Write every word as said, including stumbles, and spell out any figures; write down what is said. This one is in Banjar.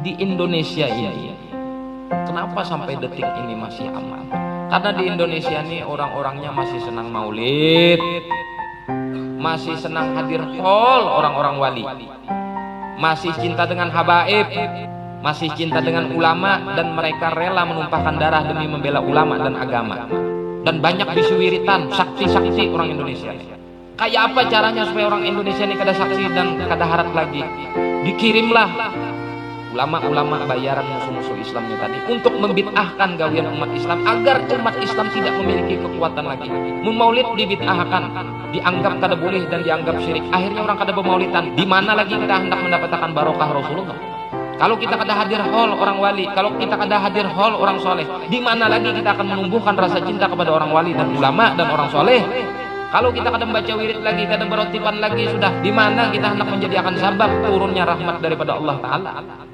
Di Indonesia ini, kenapa sampai detik ini masih aman? Karena di Indonesia ini orang-orangnya masih senang maulid, masih senang hadir hall orang-orang wali, masih cinta dengan habaib, masih cinta dengan ulama, dan mereka rela menumpahkan darah demi membela ulama dan agama. Dan banyak bisi wiritan, sakti-sakti orang Indonesia. Kayak apa caranya supaya orang Indonesia ini kada saksi dan kada harat lagi? Dikirimlah ulama-ulama bayaran musuh-musuh Islamnya tadi untuk membid'ahkan gawian umat Islam agar umat Islam tidak memiliki kekuatan lagi. Mun maulid dibid'ahkan, dianggap kada boleh dan dianggap syirik. Akhirnya orang kada bemaulidan. Di mana lagi kita hendak mendapatkan barokah Rasulullah? Kalau kita kada hadir hall orang wali, kalau kita kada hadir hall orang soleh, di mana lagi kita akan menumbuhkan rasa cinta kepada orang wali dan ulama dan orang soleh? Kalau kita kada membaca wirid lagi, kada berotipan lagi, sudah di mana kita hendak menjadikan sabab turunnya rahmat daripada Allah Ta'ala?